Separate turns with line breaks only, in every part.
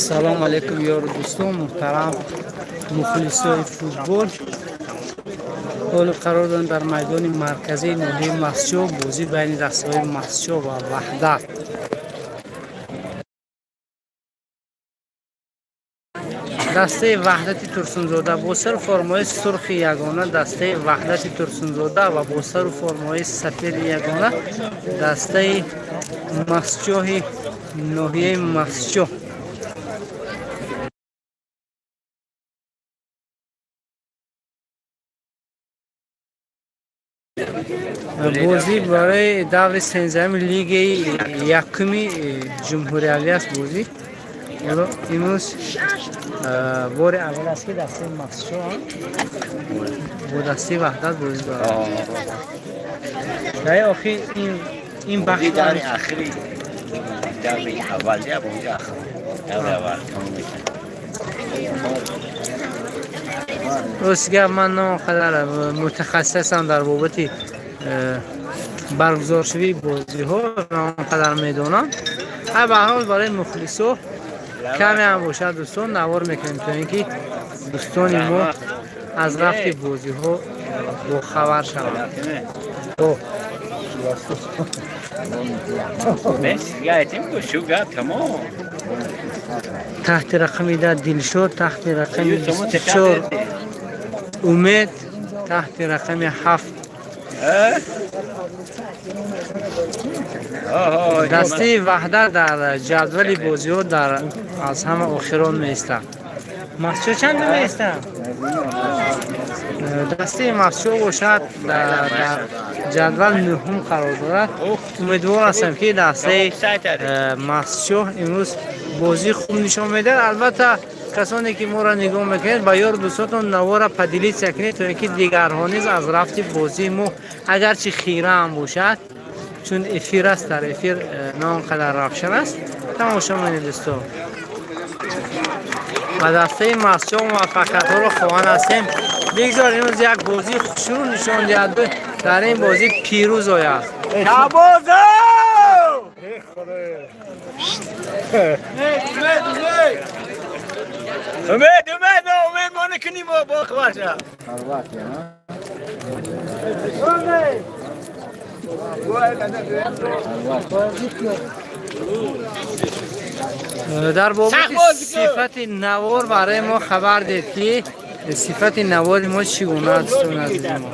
Салом алейкум, ёру дӯстон, муҳтарам мухлисои футбол. Ҳоло қарор дорем дар майдони марказии ноҳияи Мастчоҳ, бозӣ байни дастаҳои Мастчоҳ ва Ваҳдат. Дастаи Ваҳдати Турсунзода бо сару формаҳои сурхи ягона, дастаи Ваҳдати Турсунзода, ва бо сару формаҳои сафеди ягона дастаи Мастчоҳи ноҳияи Мастчоҳ. Бозӣ барои даври 13-уми лигаи якуми ҷумҳуриявӣ аст. Бозӣ ҳоло имрӯз бори аввал аст, ки дастаи Мастчоҳ бо дастаи Ваҳдат бозӣ дорад. Даи охир ин бахш
даври ахири, даври аввал я бозӣ ахир, даври аввал тамом мешавад.
Рости гап, ман на он қадар мутахассисам дар бобати баргузоршавии бозиҳо, на он қадар медонам. Ба ҳар ҳол, барои мухлисо каме ҳам бошад, дӯстон, навор мекунем, то ин ки дӯстони мо аз рафти бозиҳо бохабар шаванд. О.
Бес гайтим шу гап тамом.
Таҳти рақами 10 Дилшод, таҳти рақами 24 Умед, таҳти рақами 7 дастаи Ваҳдат дар ҷадвали бозиҳо дар аз ҳама охирон меистад. Мастчоҳ чанд меистад? Дастаи Мастчоҳ бошад, дар ҷадвал нӯҳум қарор дорад. Умедвор ҳастам, ки дастаи Мастчоҳ имрӯз бозии хуб нишон медиҳад. Албатта, касоне ки моро нигоҳ мекунед, ба ёру дӯстотон навора поделиться кунед, то ин ки дигарҳо низ аз рафти бозии мо, агарчи хира ҳам бошад, чун эфир аст, дар эфир на он қадар равшан аст, тамошо менед. Дӯстон, ба дастаи Мастчоҳ муваффақиятҳоро хоҳан ҳастем. Бигзор имрӯз як бозии хушрӯ нишон диҳаду дар ин бозӣ пирӯз ояд.
Шабоз! Умед, умед, умед, мо накунем бо хабарша.
Дар бобати сифати навор барои мо хабар дед, ки сифати навори мо чӣ гуна аст, дӯстони азизи мо.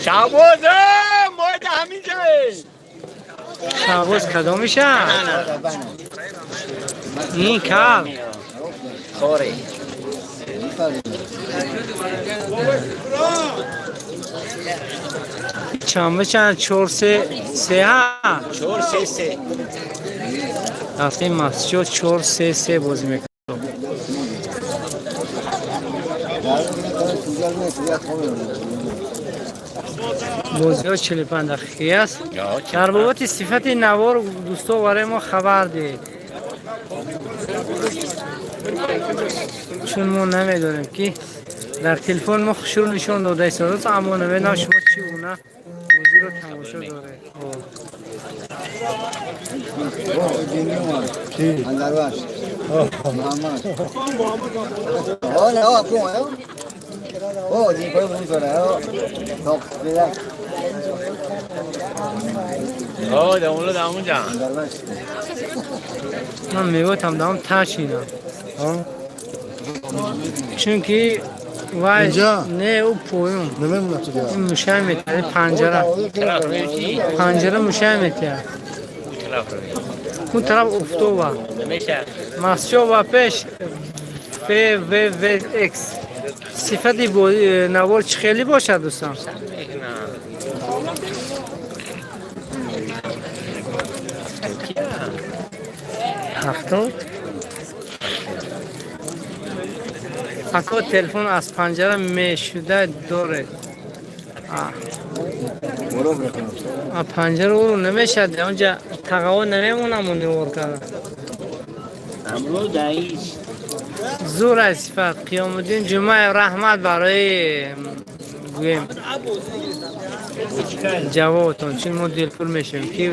Шабоз, мо да ҳамин ҷое.
Шабоз кадомиша? Ин кал.
Хори.
Чанд ба чанд? Чор се се ҳа?
4-3-3.
Дастаи Мастчоҳ 4-3-3 бозӣ мекунад. Бозиҳо 45 дақиқаӣ аст. Дар бобати сифати навор, дӯсто, барои мо хабар диҳед, чун мо намедонем, ки дар телефон мо хушрӯ нишон дода истодааст, аммо намедонам, шумо чӣ гуна бозиро тамошо доред.
Andarvash. Muhammad. Oh, no, come on. Oh, di poi un solo. No, vedi.
О, да он да он ҷа.
Andarvash.
Ман мегӯтам, давом ташинам, чунки вай
Инҷа?
Не, ӯ поюм.
Намемонад ту.
Ин мушай метиҳад, панҷара.
Тараф рӯи?
Панҷара мушай метиҳад.
Тараф рӯи.
Он тараф уфтова.
Намеша.
Мастчоҳ ба пеш, ФВВХ. Сифати навор чӣ хеле бошад, дӯстон?
Мекунам.
70. Ако, телефон аз панҷара мешуда доред. Панҷара ӯро намешад, онҷа тағаво намемонам, навор карда.
Амрӯз даис.
Зур аз сифат. Қиёмуддин Ҷумаев, раҳмат барои гӯем ҷавобтон, чун мо дилпур мешавем, ки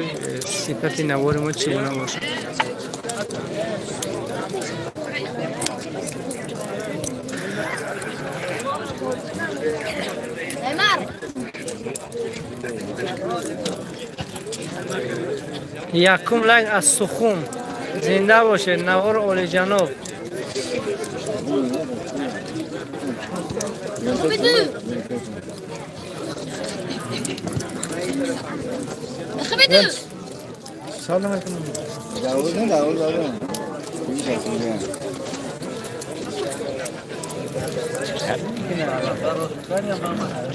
сифати навори мо чӣ гуна бошад. Якум лайк аз Сухум. Зинда бошед, навор олиҷаноб.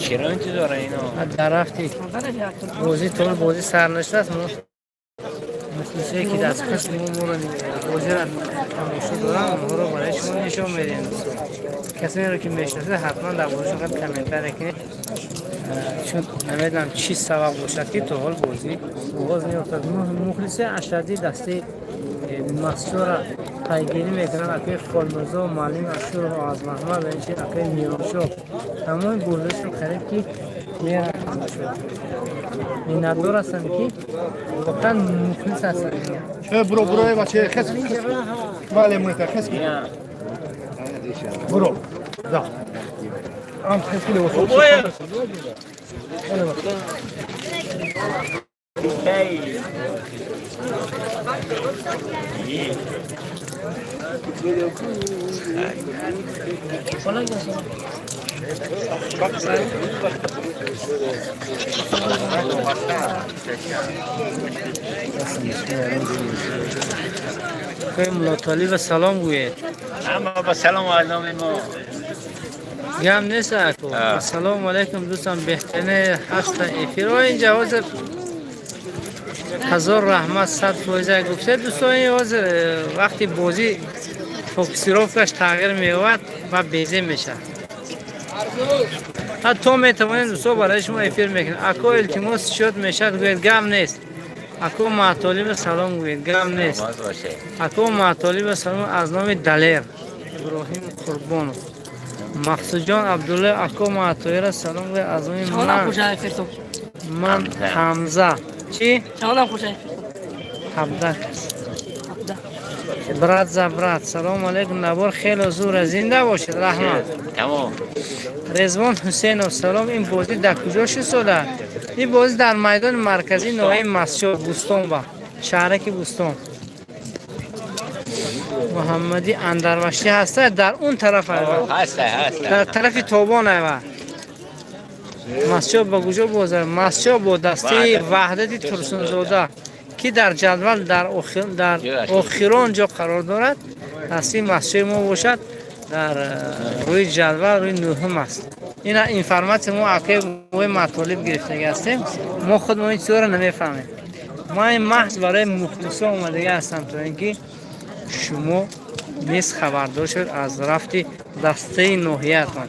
Чаро интизора ино?
Дар рафти бозӣ то бозӣ сар нашудааст, мо мухлисое ки дар паси мо моро бозиро тамошо доранд, онҳоро барои шумо нишон медиҳем. Касонеро ки мешиносед, ҳатман дар бораашон қад комментария кунед, чун намедонам чӣ сабаб бошад, ки то ҳол бозӣ оғоз неёфтад. Мухлисои ашаддии дастаи Мастчоҳро пайгирӣ мекунанд: акои Холмирзо, муаллими Ашуров, аз Маҳмад ва инчунин акои Мироншоҳ. Тамоми бозиҳошон қариб ки мераванд. Миннатдор ҳастам, ки воқеан мухлис ҳастанд.
Бро, бро, бача, хес. Бале, мута, хес. Бро. Да. Ам хес киле.
Акои Муллотолиба салом гӯед.
Ама ба салом алайкум мо.
Гам нест, ако. Ассалому алайкум, дӯстон, беҳтарин ҳаста эфирҳо инҷа ҳозир. Ҳазор раҳмат, 100% гуфта, дӯстон. Ҳозир вақти бозӣ фокусировкаш тағйир меёбад ва безе мешавад. Ҳатто метавонем, дӯстон, барои шумо эфир мекунем. Ако, илтимос, счёт мешавад, гӯед. Гам нест. Ако Маътолиба салом гӯед. Гам нест. Ако Маътолиба салом аз номи Далер Иброҳим Қурбонов. Мақсудҷон Абдулло, ако Маътоира салом гӯед аз номи ман Ҳамза. Чӣ? 17. Брат за брат. Салому алейкум, навор хело зур, зинда бошед, раҳмат.
Тамом.
Резвон Ҳусейнов, салом, ин бозӣ дар куҷо шуд? Ин бозӣ дар майдони марказии ноҳияи Мастчоҳ, Бӯстон ба шаҳраки Бӯстон. Муҳаммадӣ Андарваштӣ ҳаста, дар он тараф айва.
Ҳаста, ҳаста.
Дар тарафи Тобон айва. Мастчоҳ ба куҷо бозад? Мастчоҳ бо дастаи Ваҳдати Турсунзода, ки дар ҷадвал дар охирон ҷо қарор дорад. Дастаи Мастчоҳи мо бошад, дар рӯи ҷадвал рӯи нӯҳум аст. Ина информатсия мо акаи мои Матолиб гирифтагӣ ҳастем. Мо худ мо ин чизҳоро намефаҳмем. Ма ин маҳз барои мухлисо омадагӣ ҳастам, то ин ки шумо низ хабардор шуд аз рафти дастаи ноҳиятон.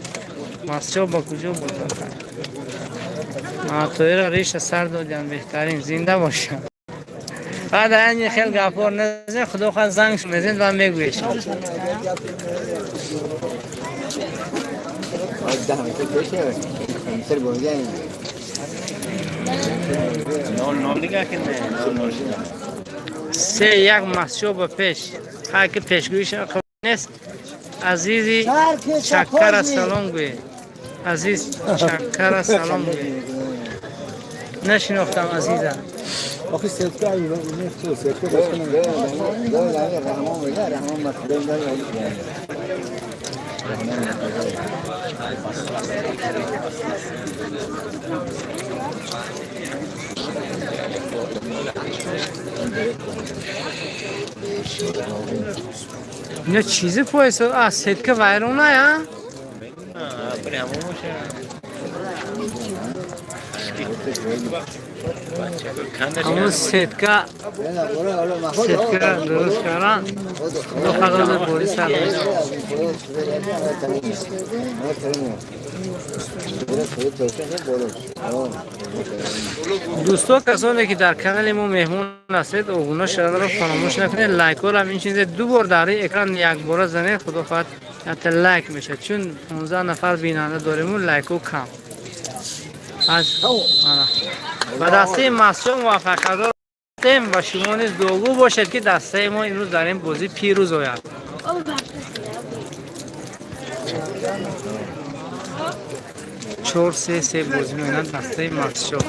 Мастчоҳ ба куҷо бозад? Матоира риша сар додиам, беҳтарин, зинда бошам. Баъд ани хел гапҳо назен, худо хоҳад, занг мезанед ва мегӯед. 3-1 Мастчоҳ ба пеш. Ҳар ки пешгӯиш нест. Азизи Чаккара салом гӯед. Азиз Чаккара салом гӯед. Нашинохтам азиза.
Охи сетка не сетка.
Ино чизе поясо? А, сетка вайрона я? Ҳамун сетка сетка дуруст кардан, худо хоҳад, бозӣ сар мешавад. Дӯсто, касоне ки дар канали мо меҳмон ҳастед, обуна шуданро фаромӯш накунед, лайкҳоро ҳам инчунин ду бор дар экран якбора занед, худо хоҳад, якта лайк мешавад, чун 15 нафар бинанда дориму лайкҳо кам. Аз ба дастаи Мастчоҳ муваффақиятдор ҳастем ва шумо низ дуогӯ бошед, ки дастаи мо имрӯз дар ин бозӣ пирӯз ояд. 4-3-3 бозӣ мекунад дастаи Мастчоҳ.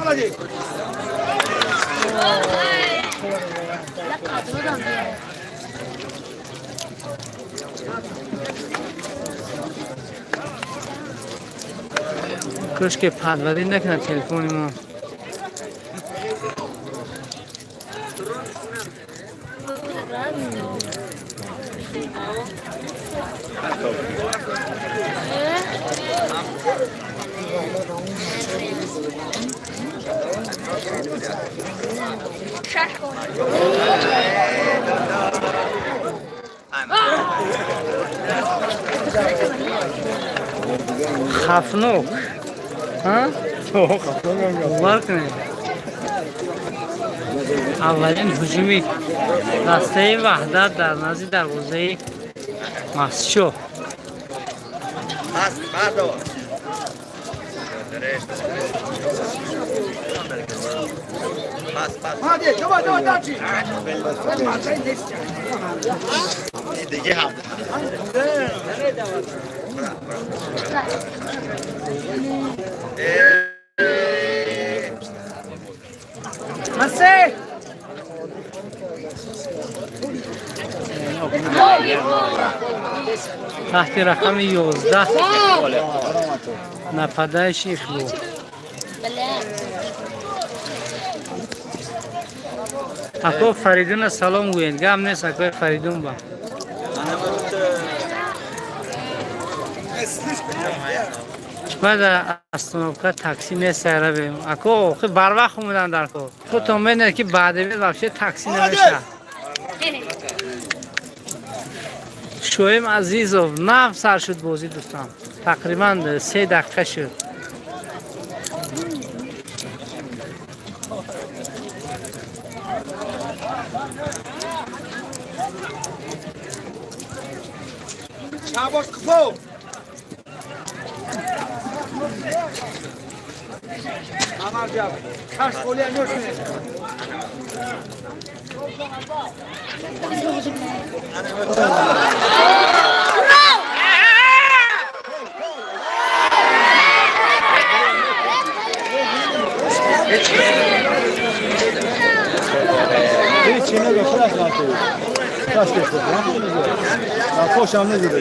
Кошке падварӣ накунад телефони мо. Хафнок. Бовар кунед, аввалин ҳуҷуми дастаи Ваҳдат дар назди дарвозаи Мастчоҳ. Таҳти рақами 11 нападающий Ихло. Ако Фаридуна салом гӯед, гап нест, акои Фаридун ба. Баъд остановка такси нест, сайравем. Ако охи барвақт омадан дар кор. Худтон медонед, ки баъди вообще такси намешавад. Шоим Азизов, нав сар шуд бозӣ, дӯстон. Тақрибан 3 дақиқа шуд.
شاباش کفو. Amar جاب. کاش قولی انجوش.
خوشم نزده.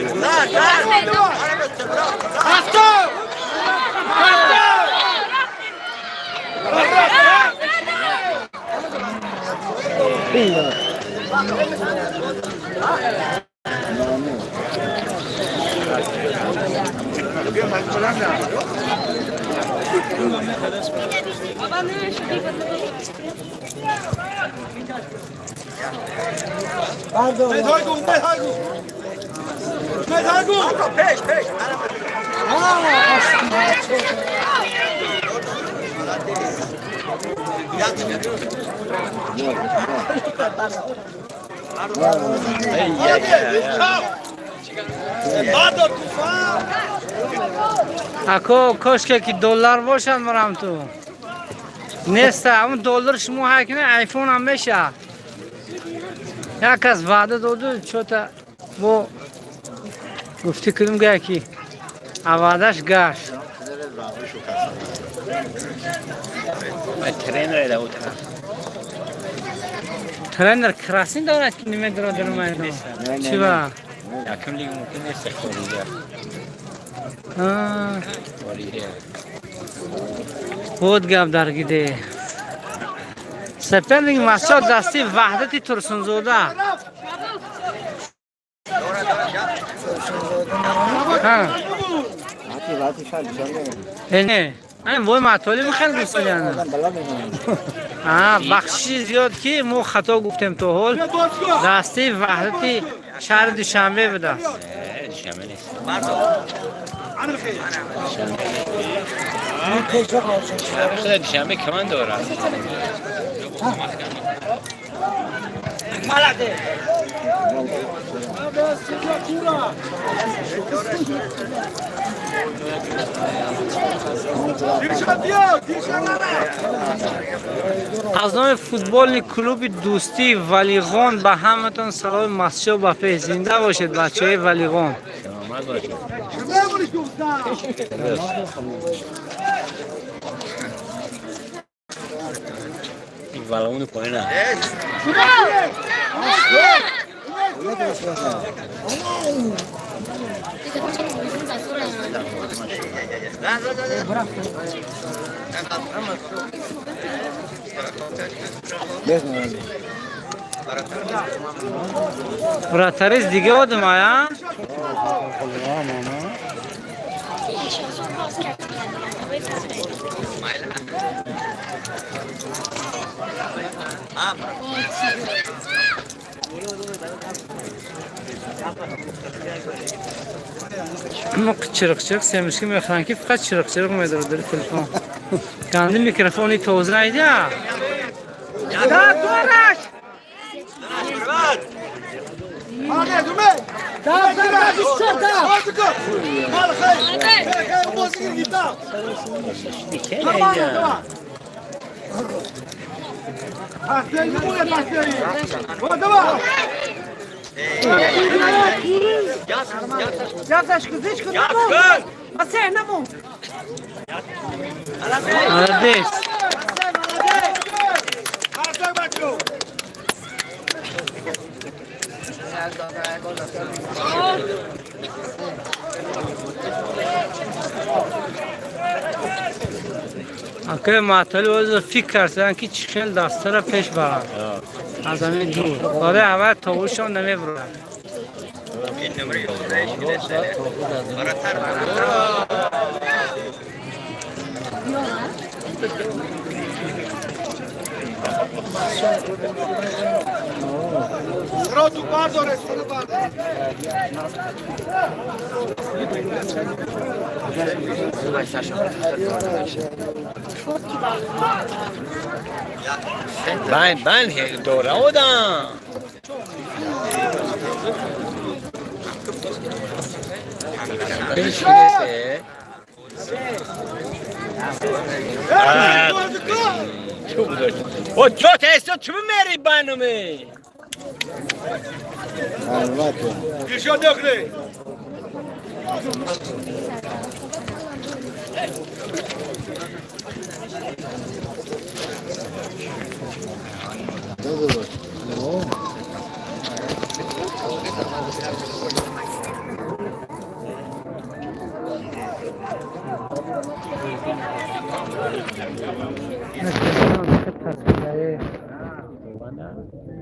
Ако кошке ки доллар бошад, марам ту неста. Ҳамун доллар шумо ҳакина айфон ҳам меша. Як кас ваъда доду, чота бо гуфтӣ кунем, гая ки авваъдаш гашт.
Тренер да утра.
Тренер красин дорад, ки немедорад дар майдон. Чӣ ба?
Якум лига мумкин нест хориҷа. Хориҷа.
Буд гап дар гиде. Соперник Мастчоҳ, дасти Ваҳдати Турсунзода. Ҳа. Не. Айн вой матолиби хеле гуфтаняна. Бахшиши зиёд, ки мо хато гуфтем. То ҳол дастаи Ваҳдати шаҳри Душанбе будааст.
Душанбе нест. Душанбе каман дорад.
Аз номи футболни клуби Дӯстии Валиғон ба ҳаматон саломи Мастшо ба пеш. Зинда бошед, бачаҳои Валиғон.
Саломат бошед. Валону поина.
Вратарис дига одамая. Мо чириқ-чириқ семечки мехӯрам, ки фақат чириқ-чириқ медорад дар телефон. Канди микрофони тоза айда. Молодец. Акай Матали озо фикр карданд, ки чӣ хел дастара пеш баранд аз ҳамин дур. Оре, аввал товушон намебурад.
Байн байн дора одам. О, чо тесто чу мери байнуми?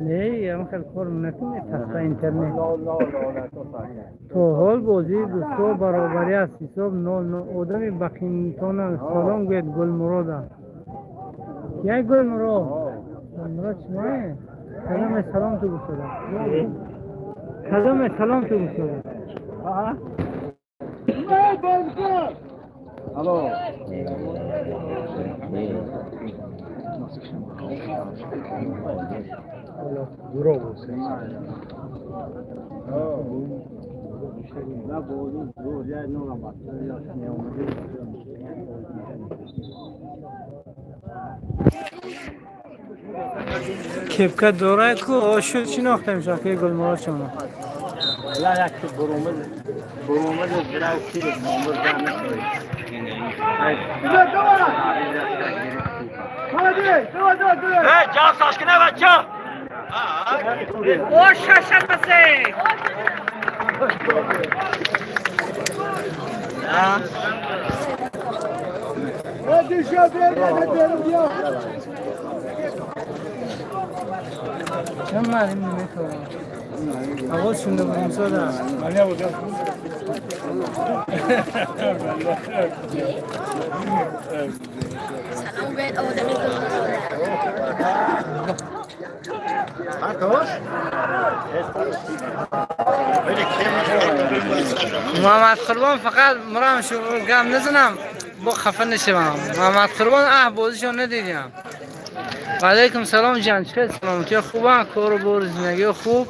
Не, ям хел кор накунӣ, таста интернет. То ҳол бозии дӯсто баробарӣ аст, ҳисоб 0-0. Одами бақинтона салом гӯед, Гулмурода. Яй Гулмурод. Гулмурод шумое? Кадоме салом ту гуфтада? Кадоме салом ту гуфтада?
Алло.
Кепка дорад ку ошуд шинохтем шакли Гулмурод шумо. Чун ман наметавонам. Аввал шунда будем сода.
سلام بهت آدمی.
Муҳаммад Қурбон, фақат мурам гам назанам, бо хафа нашавам. Муҳаммад Қурбон, аҳ, бозишон надидям. Алайкум салом, ҷан, чӣ саломатӣ, хубам, кору бор, зиндагӣ хуб,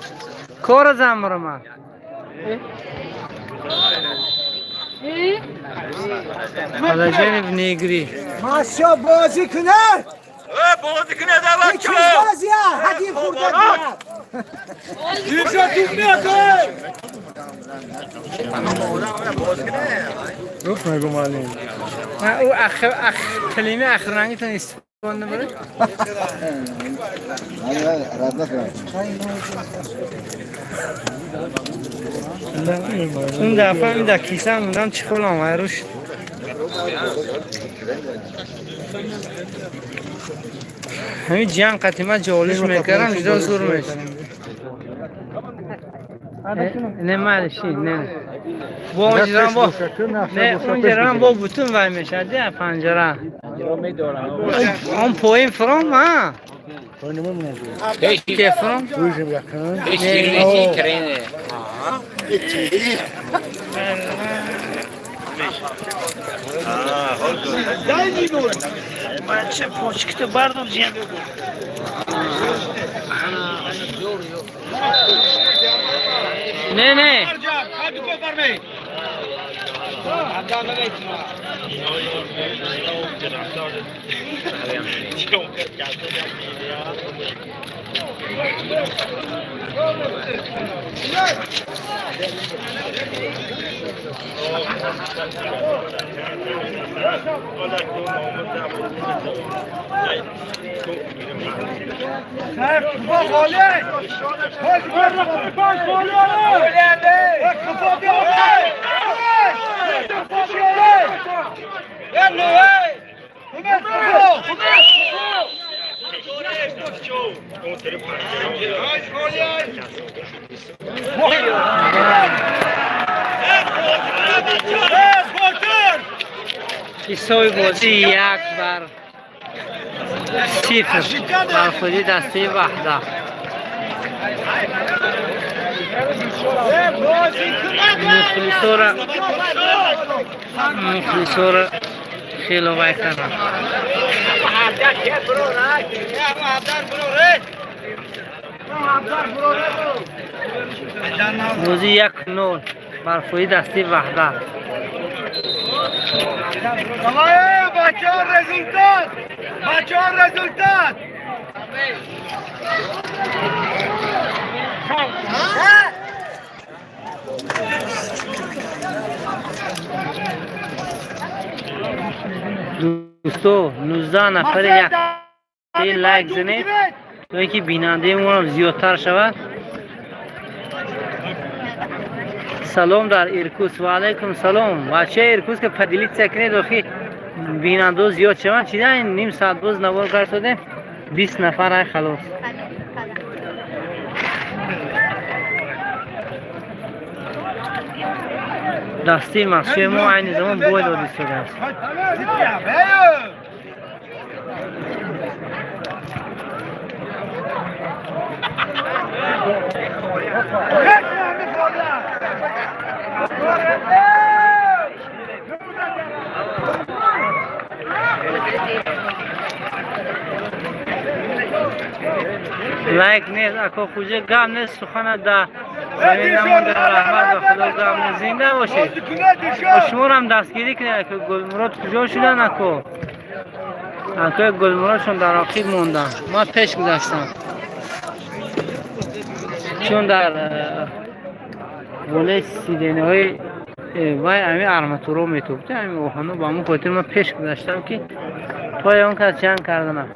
кора зан мурама. Положение вне игры.
Маша бозӣ кунад!
Бозӣ кунад,
Чиз бозия? Ҳадин хурда кунад!
Дилшод, туп меакай! Рух мегу, маълим.
Ӯ калимаи ахиррангитон истифода набаред.
Рад накунам.
Он дафъа ин дар кисам будам, чӣ хел омад руш. Ҳамин ҷанг қатима ҷолиш мекардам, ҷудо зур мешуд. Не, майли, не, бо онҷарам, бо не, онҷарам бо бутун вай мешад, я панҷара он поин фуром, а ке фуром. Бача, почките бардор, ҷиям. Не, не. Ҳисоби бозӣ 1-0 бар худи дастаи Ваҳдат. Мухлисора хело вай кардам. Бозӣ 1-0 бар худи дастаи Ваҳдат.
Бачаҳо, результат! Бачаҳо, результат!
Дӯсто, 19 нафари як лайк занед, то ин ки бинандаи моам зиёдтар шавад. Салом дар Иркутск. Ва алайкум салом. Бачаи Иркутска, поделиться кунед, охи бинандо зиёд шаванд. Чида ним соат боз навор кардодем, 20 нафар, ай халос. Дастаи махсуси мо айни замон бой дода истодааст. Лайк нест, ако хуҷа, гап нест, сухана да замин намонда. Раҳмат ба Худо, гап нест, зинда бошед. Шуморам дастгирӣ кунед. Ако Гулмурод куҷо шудан? Ако, акои Гулмуродшон дар оқиб монданд, ман пеш гузаштам, чун дар болои сидениҳои вай ами арматуро метобд, ами оҳано, ба ҳамон хотир ман пеш гузаштам, ки пои он кас ҷанг карданам.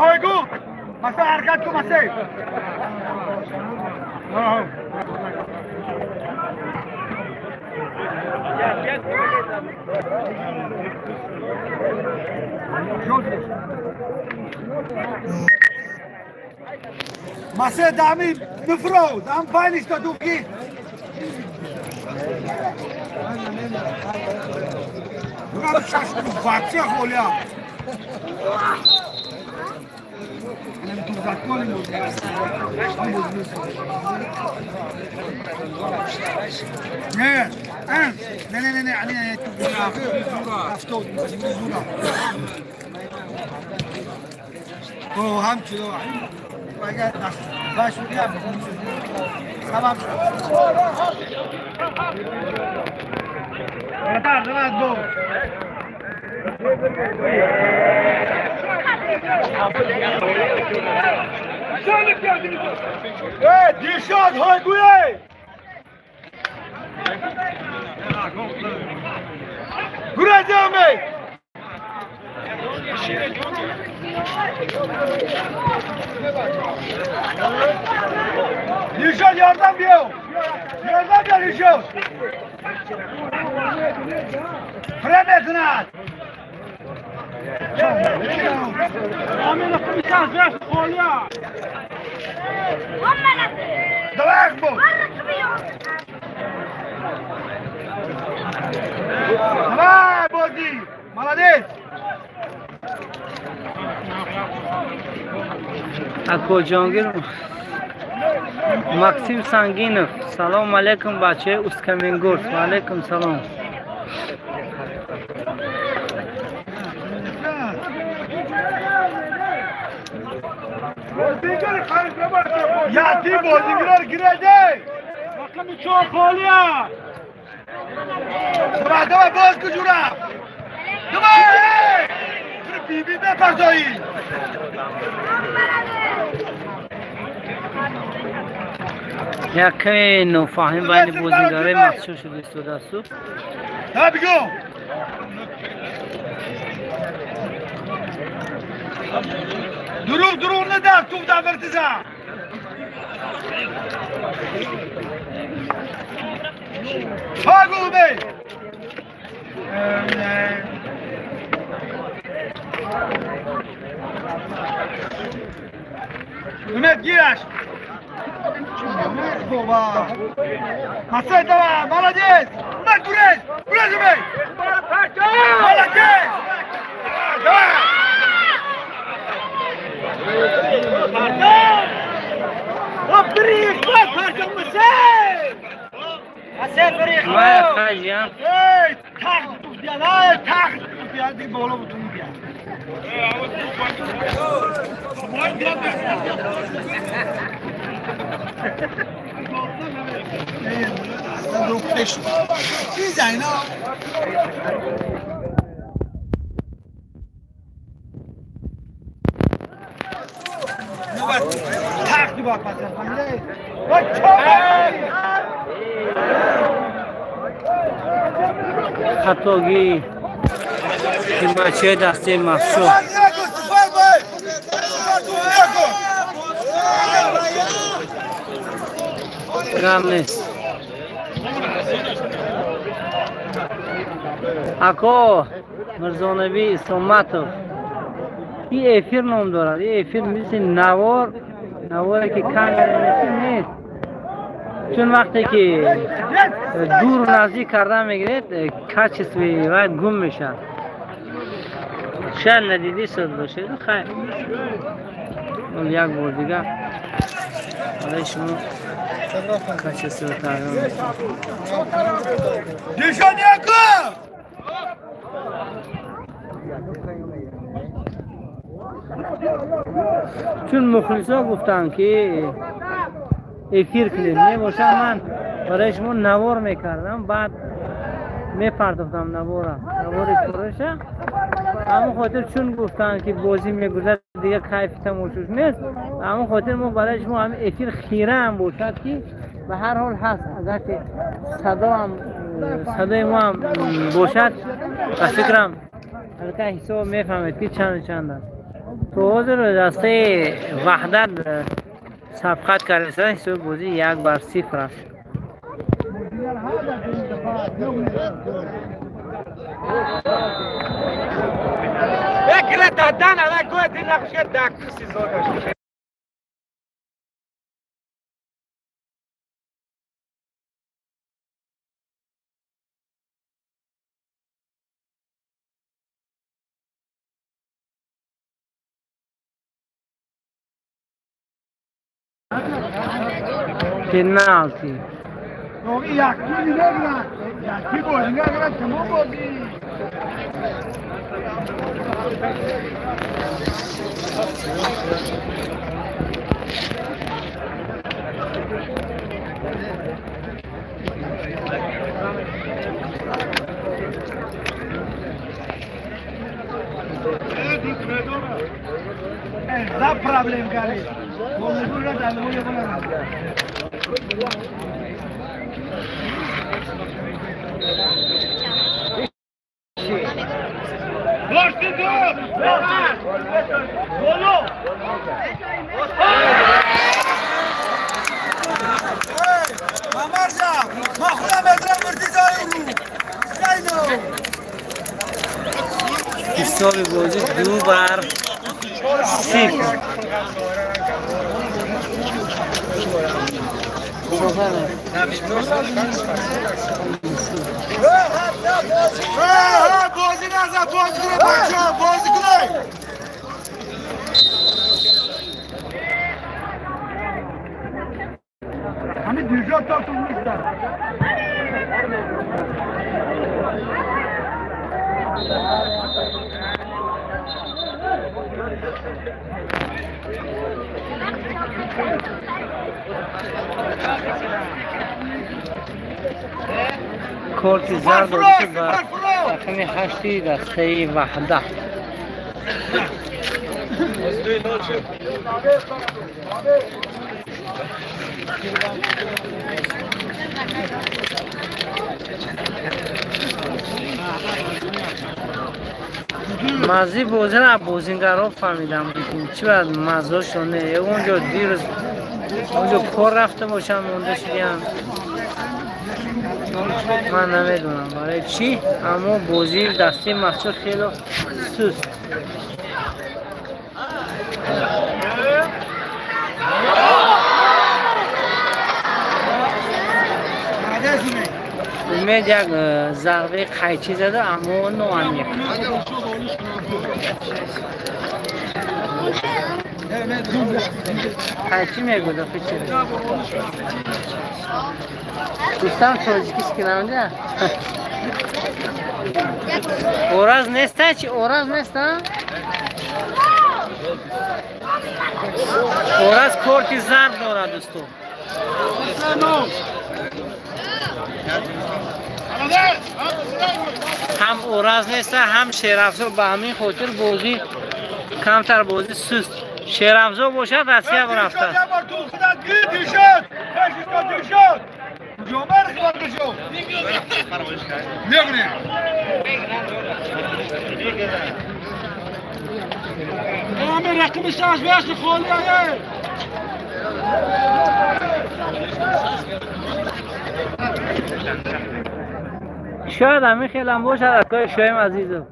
Хойгу! Маса, ҳаракат кун, Масе! Marcel, dami mevrouw, dan pijn is dat ook niet. Ναι, ναι, ναι, ναι, αυτό, Dilşad Hayguye! Guracağım Bey! Dilşad yardım diyor! Yardım diyor Dilşad! Fremezine! Давай, Боди! Молодец!
Ако Ҷонгир Максим Сангинов, салом алейкум, бачаи Усть-Каменогорск. Ва алейкум салом.
Я ты бозингар гираде! Рақами 4 холия! Давай, давай, боз куҷура! Давай! Биби бепардоӣ!
Як каме нофаҳмӣ байни бозигарои махсус шуда истодаасту.
Давай, бигӯ! Дурӯғ, дурӯғ надар, туф дар вертиза! Ҳагу бей! Умед гираш! Баба! Масай, давай, молодец! Умед, гурез! Гурез, Умед! Молодец! Давай!
Мая хаҷиям.
Эй, тахт биё, эй, тахт биё, диг боло бутун биё. تخت باید پس
Хатогӣ ки бачаи дастаи махсус. Гам нест. Ако Мирзонаби Исломатов, и эфир ном дорад. И эфир мисли навор, наворе ки камера нест. Чун вақте ки дуру наздик карда мегиред, качествои вай гум мешавад. Шояд надидӣ суд бошед. Хайр. Як бор дигар барои шумо качество тағйир медиҳам.
Дишон Якуб!
Чун мухлисо гуфтанд ки эфир кунед, мебошад ман барои шумо навор мекардам, баъд мепардохтам навора, навори пурраша. Ҳамон хотир чун гуфтанд ки бозӣ мегузарад, дигар кайфи тамошош нест, ҳамон хотир мо барои шумо ҳамин эфир хира ҳам бошад ки ба ҳар ҳол ҳаст, агарчи садоам садои мо ҳам бошад, ба фикрам аллакай ҳисоб мефаҳмед ки чанду чанд аст. То ҳозир дастаи Ваҳдат сабқат кардааст, ҳисоби бозӣ 1-0 аст. Пеналти. Ҳисоби бозӣ 2-0.
بازی نزن، بازی کنه بچه ها، بازی کنه. همین دیجا تا تو نیستن.
Корти зард дода ба рақами 8 дастаи Ваҳдат. Маззаи бозиро аз бозингарҳо фаҳмидам, чӣ бояд маззаошон не. Онҷо дирӯз онҷо кор рафта бошанд, монда шудиям, ман намедонам барои чӣ, аммо бозии дастаи Мастчоҳ хело суст. Умед як зарбаи қайчӣ зада, аммо ноамиқ. Қайчӣ мегӯд охи чи? Дӯстам тоҷикист ки намеда? Ораз неста чи? Ораз неста? Ораз корти зард дорад, дӯсто. Ҳам Ораз неста, ҳам Шерафзо, ба ҳамин хотир бозӣ камтар, бозӣ суст. Шерафзо бошад, Россия рафтааст. Шояд ҳамин хелам бошад, акои Шоим Азизов.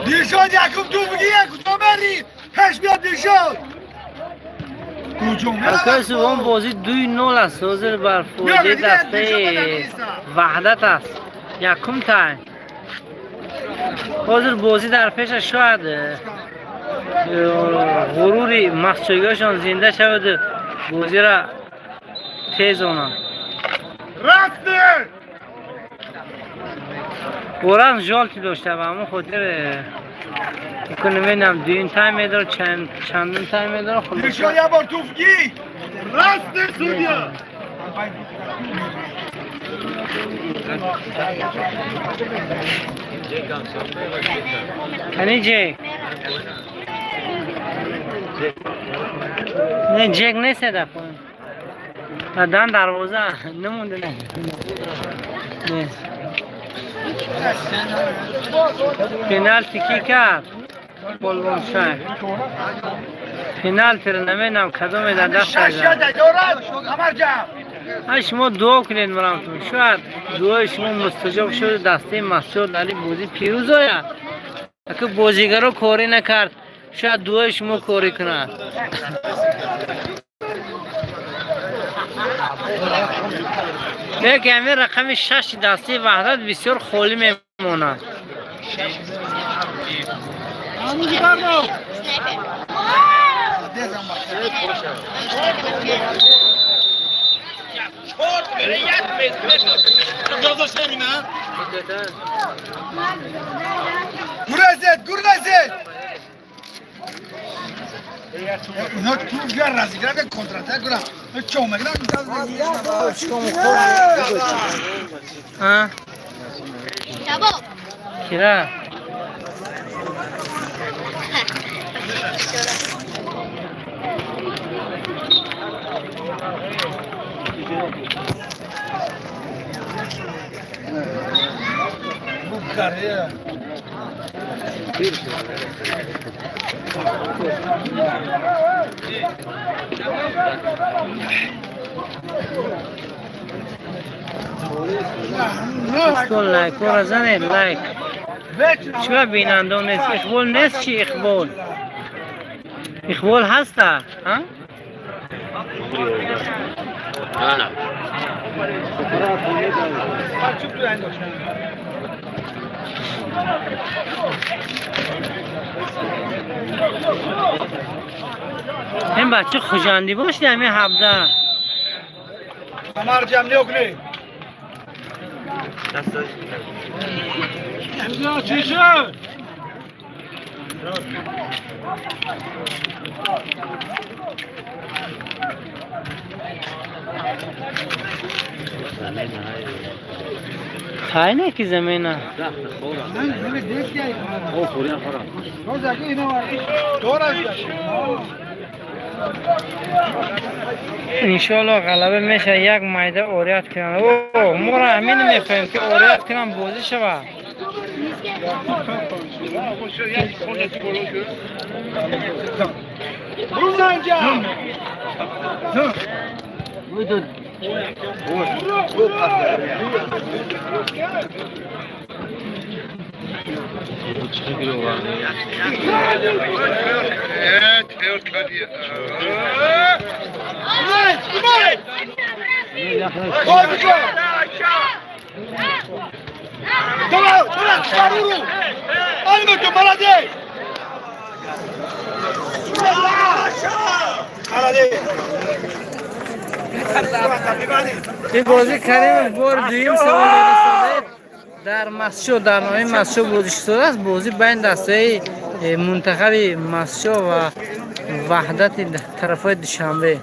دیشاد یکم تو بگی کجا مری هش بیاد دیشاد.
Акои Субҳон, бозӣ 2-0 аст. Ҳозир бар фоидаи дастаи Ваҳдат аст. Якум тайм. Ҳозир бозӣ дар пеша, шояд ғурури мастчоҳиҳошон зинда шаваду бозиро тезонанд. Ораз жёлтый дошта, ба ҳамон хотир намедонам дуюм тайм медорад, чандум тайм медорад.
Дилшод як бор туф гӣ. Расте судья.
Кани ҷек. Не, ҷек нест дар поён. Дан дарвоза намонда, не. Не. Пеналти ки кард? Полвоншай. Пеналтиро намедонам кадоме дар даст зад. Шумо дуо кунед, марамтон. Шояд дуои шумо мустаҷоб шуд, дастаи Масҷид дар ин бозӣ пирӯз ояд. Ака бозигаро корӣ накард, шояд дуои шумо корӣ кунад. Лекин ҳамин рақами шаши дастаи Ваҳдат бисёр холӣ мемонад.
Гурезет, гурезет! Ино тур разиграда контратак гура. Чо мегран?
А?
Шабоб.
Кира? Дӯстон, лайкҳоро занед, лайк. Чиба бинандон нест? Иқбол нест чи иқбол? Иқбол ҳаста? А? Ин бача хуҷандӣ бошди ҳамин ҳабда.
Қамарҷам неокни.
Хайне ки замина. Иншоалло ғалаба мешавад, як майда орият кунанд. О, моро ҳамин мехоҳем ки орият кунанд, бозӣ шавад. Ин бозӣ Каримов бори дуюм савол мерасонед. Дар Масчо, дар ноҳияи Масчо бозӣ шудааст. Бозӣ байни дастаи мунтахаби Масчо ва Ваҳдати тарафҳои Душанбе.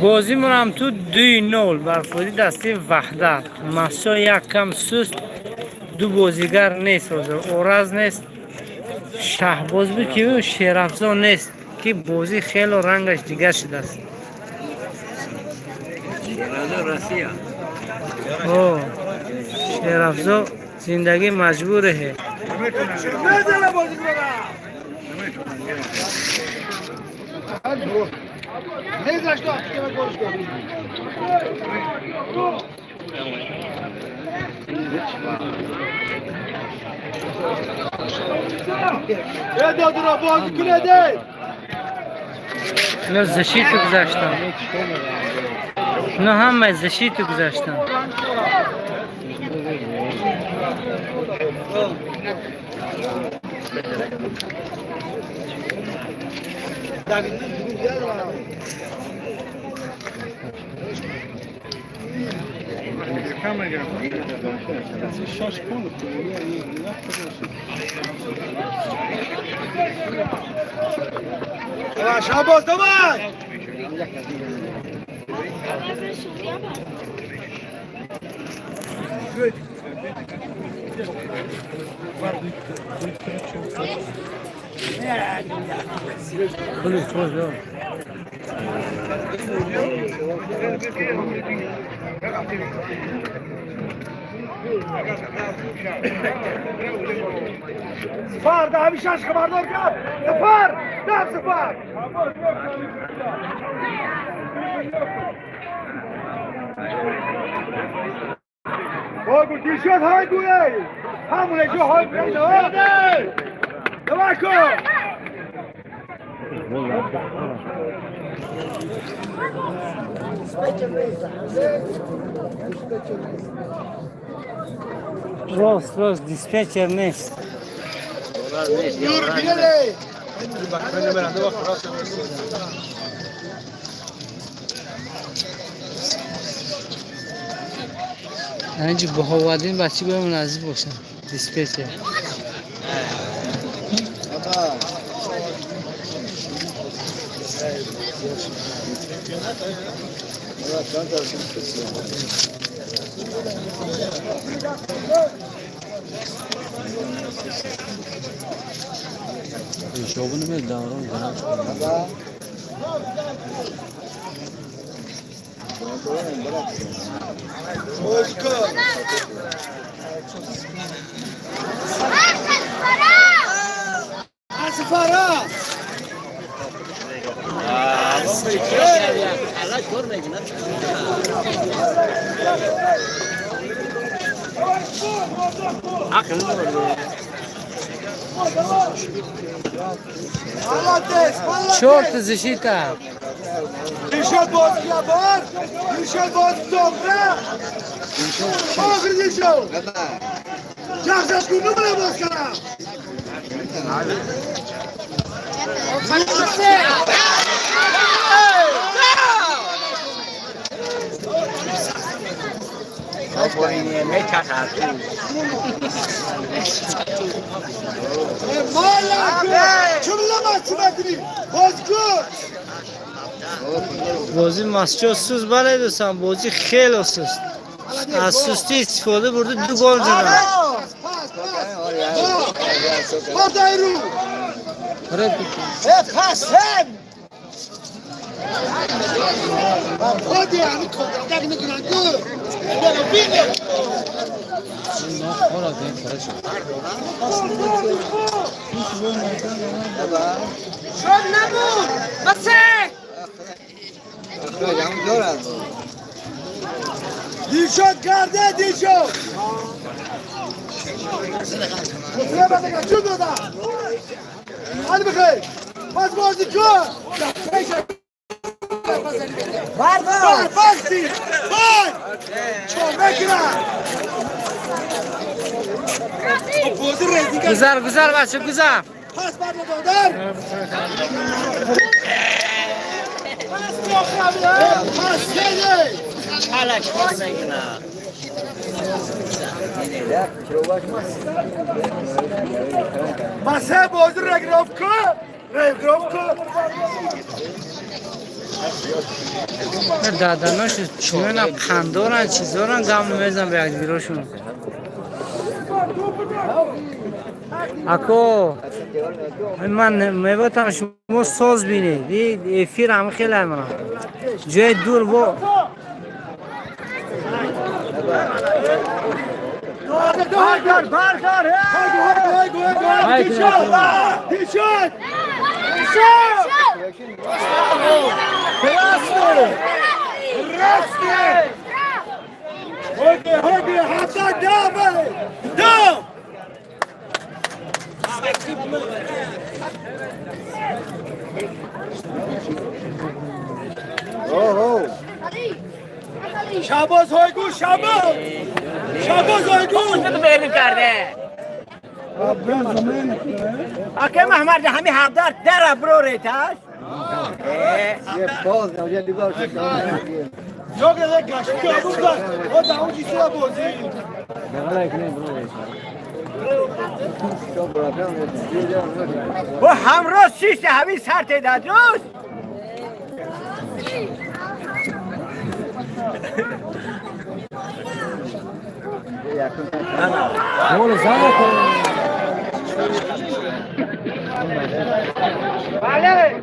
Бозӣ монам ту 2-0 бар фоидаи дастаи Ваҳдат. Масчо як кам суст, ду бозигар нест ҳозир. Ораз нест, Шаҳбоз буд ки Шерафзо нест, ки бозӣ хело рангаш дигар шудааст. О, Шерафзо зиндагӣ маҷбуре. Ино защиту гузаштам. Ино ҳама защиту гузаштам.
Шабоз, давай! Сфар, да, ҳамишаш хабардор кар! Сафар! Дам сафар! Богу, дишод ҳай гӯяй! Ҳамуне ҷо ҳай гӯяй! Давай кун!
Рост, рост, диспетчер нест. Инҷи Баҳоваддин бачи бояд наздик бошад. Диспетчер.
Сафара!
Чорт защита!
Дишод боз киябар! Дишод боз добра! Охир дишод! Жахшаш кун нумра боз кара!
Бозӣ Мастчоҳ суст, бале дӯстон, бозӣ хеле суст. Аз сустӣ истифода бурда ду гол заданд.
Дишод карда, дишод! Чун дода? Али бихайр! Пас бозӣ кун! Бар, басти! Бар! Чор мекунад!
Гузар, гузар, бача, гузар.
Пас бар додар! Пас кеде! Масе бозӣ регировка! Регировка!
Даданош чунонам қандоран, чизоран, гам намезан ба якдигарошон. Ако ман меботам шумо соз бинед. Эфир ҳам хеле мана. Ҷои дур бо
Дишод! Хоги, ҳафта дам! Дам! Шабоз ҳойгу, шабоз! Шабоз ҳойгу!
Аке Маҳмад ҳами ҳабдар дара бро реташ. با همراه سیست همین سر تعداد دوست
بله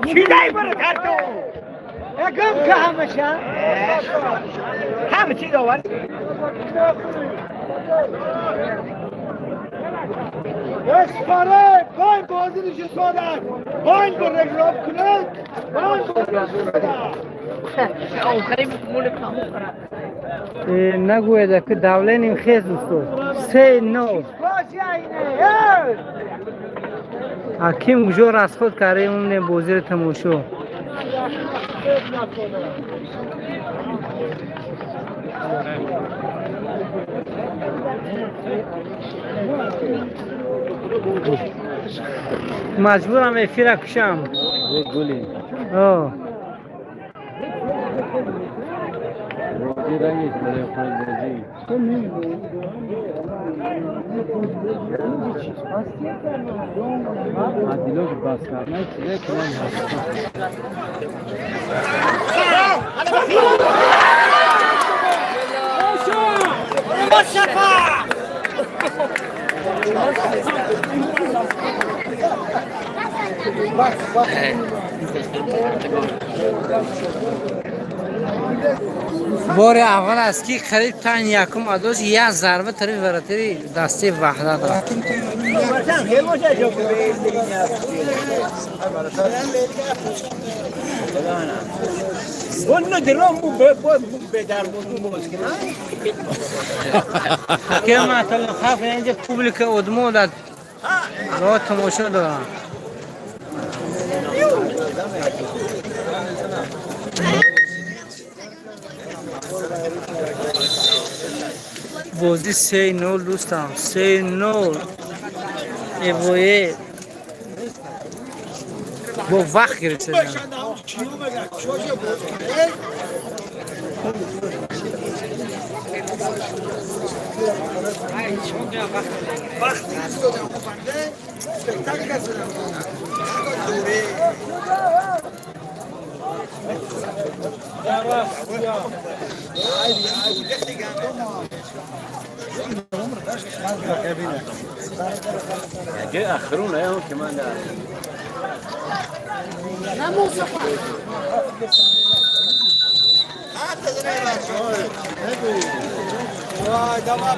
چیزایی برو ترتو
گم که همشه
همه چیز آورد
اسفاره باین بازی نشه سادت باین با رگراف کنه باین
نگوید که دولینیم خیز دوستو 3-0 حکیم کجا راست خود کرده اون بازی رو تماشا مجبورم افیره کشم. آه. بار اول است که خرید تن یکم ادوز یک ضربه طرف ورتری دسته وحدت رفت. که مثلا خف اینجا پوبلیک ادمو داد راه تماشا دارن. بازی 3-0 دوستم 3-0 ایوه با وقت گرفته.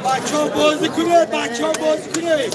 بچه ها بازی کنه، بچه ها بازی کنه.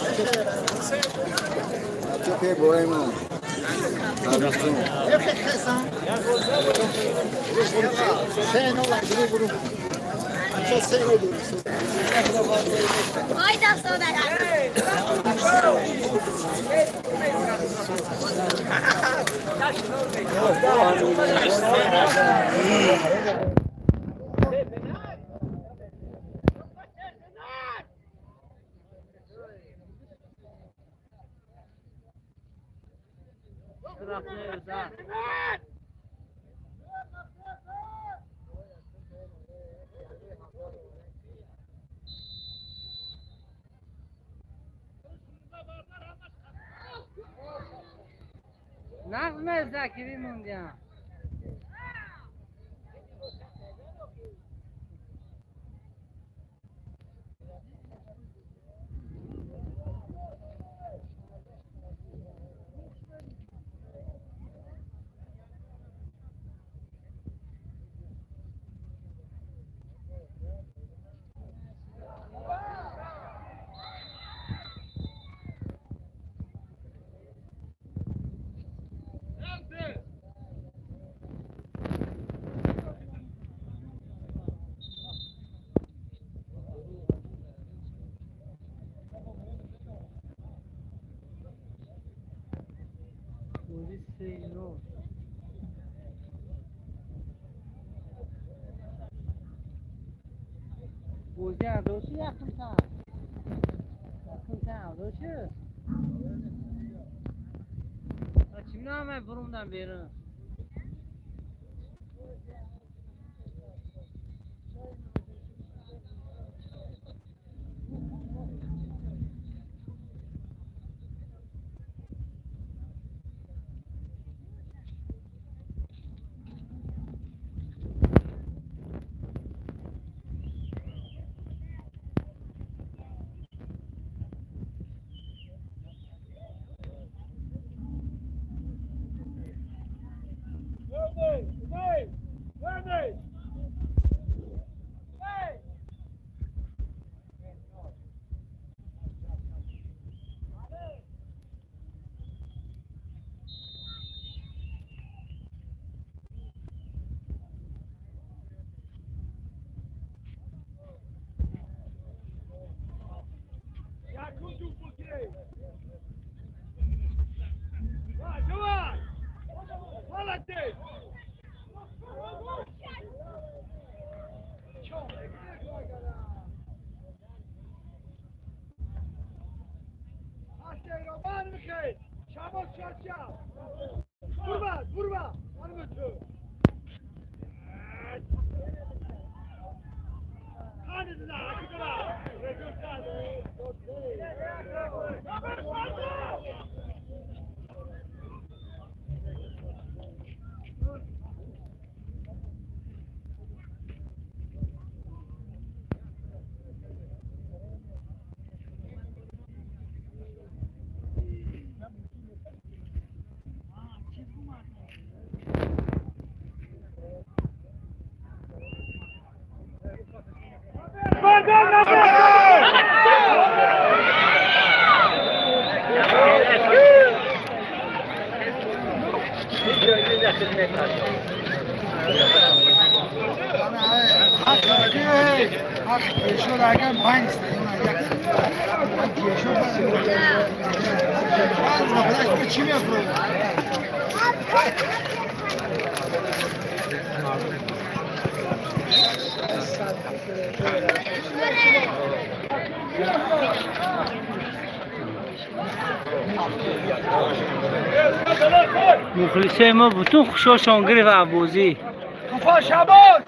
نغمه زکیری موندیم. Бозӣ 3-0. Бозӣ ардоши якум тайм. Якум тайм ардоши. Чӣ намай бурумдан берун?
Vurma, vurma. Hanım ötü. Мухлисои мо бутун хушошон гирифт аз бозӣ.
Туфа Шабоз!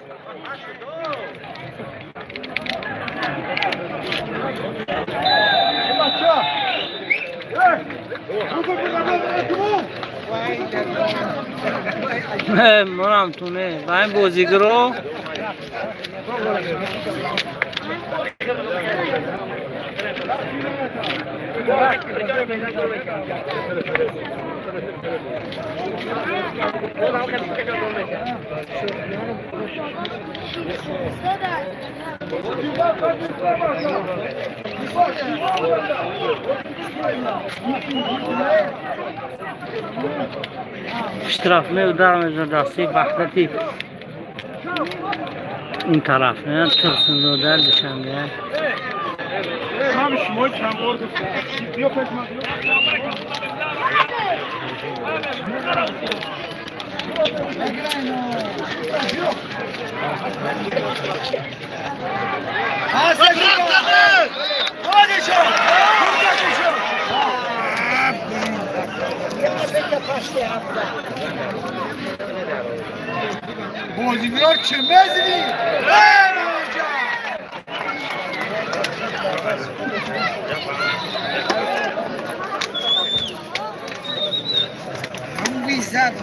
Монам туне ба ин бозигаро. Штрафной удар мезанад дастаи Ваҳдати ин тараф, Турсунзода, Душанбе.
بازیگرار چه مزنی؟ همون ویزد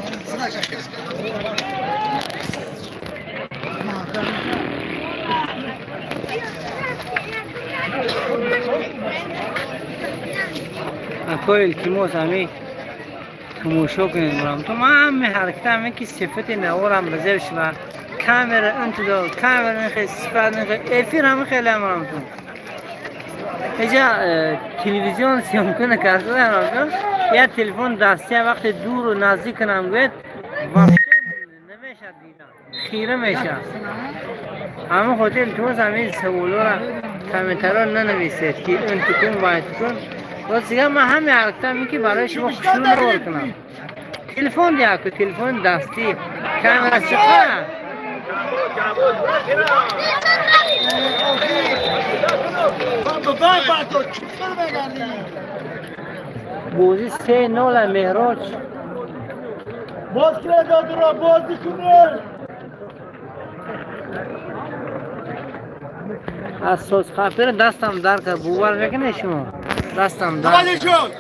Акои, илтимос, ҳами тамошо кунед. Бурам то ман ҳами ҳараката ҳаме ки сифати наворам ба зер шава, камера интудо камера нихе сифат нихе эфир ҳами хеле амрам ту эҷа телевизион съёмка накарда, я телефон дастия вақте дуру наздик кунам, гӯяд, вообще намешад дидан, хира мешад. Ҳама хотир илтимос, ҳамин саволора комментариҳо нанависед ки инту кун, вайту кун. Боз дигар ман ҳами ҳаракатам ин ки барои шумо хушрӯ навор кунам. Телефон дия ку, телефони дастӣ. Камера чиқа? Бозӣ 3-0 Меҳроҷ.
Боз кунед додуро, бозӣ кунед.
Аз созхапира дастам дар кард. Бовар мекунед шумо? Дастам дар кард.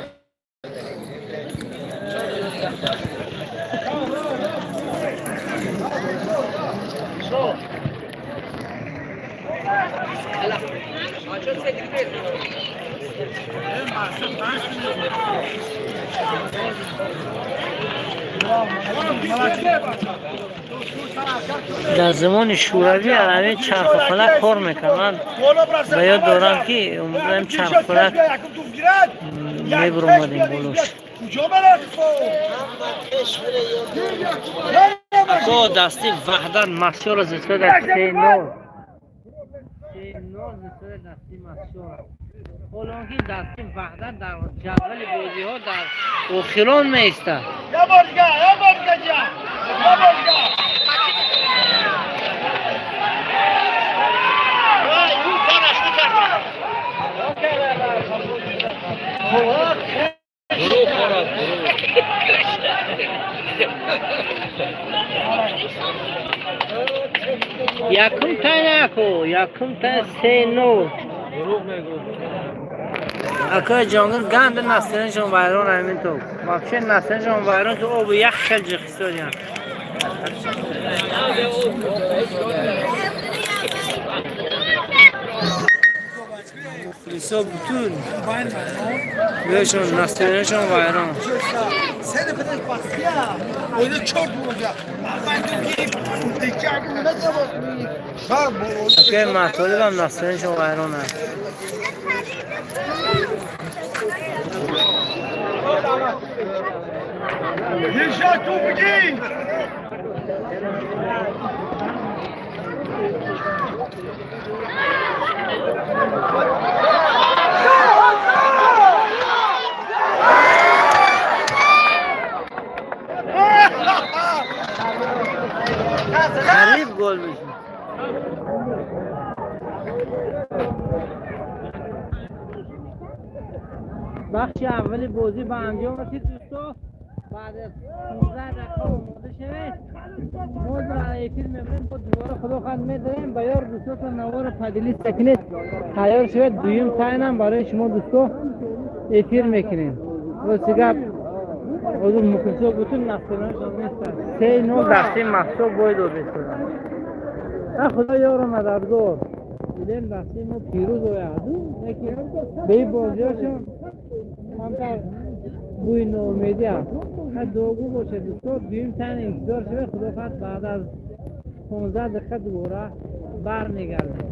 Дар замони Шӯравӣ ҳамин чархуфалак кор мекард. Ман ба ёд дорам, ки ҳамин чархуфалак мебуромадем болош. Бо дасти Ваҳдат Мастёро зидкард 3-0. 3-0 зидкард дасти Мастёро. Ҳоло он ки дасти Ваҳдат дар ҷадвали бозиҳо дар охирон меистад. Якум тайм яку, якум тайм 3-0. Акои Ҷонгир ганда настроениешон вайрон ҳамин то. Вообще настроениешон вайрон ки обу як хел ҷиқистодиян. Мухлисо бутун бешон настроениешон вайрон. Акои Матолибам настроениешон вайрон аст. Қариб гол мешуд. Бахши аввали бозӣ ба анҷом расид, дӯсто. Баъд аз 15 дақиқа омода шавед. Мо дар эфир мебарем, бо дубора худо хоҳад медарем. Ба ёр дӯстотон наворо поделиться кунед. Тайёр шавед, дуюм таймам барои шумо дӯсто эфир мекунем. Рости гап, ҳозир мухлисо бутун настроениешон нестанд. 3-0 дасти Мастё бой додистоданд. Худо ёро мададгор. Дидем дасти мо пирӯз ояд. Яке бе бозиҳошон камтар бӯи ноумедӣ аст. Дуогӯ бошед дӯсто, дуюм тайм интизор шавед, худо хоҳад баъд аз 15 дақиқа дубора бармегардем.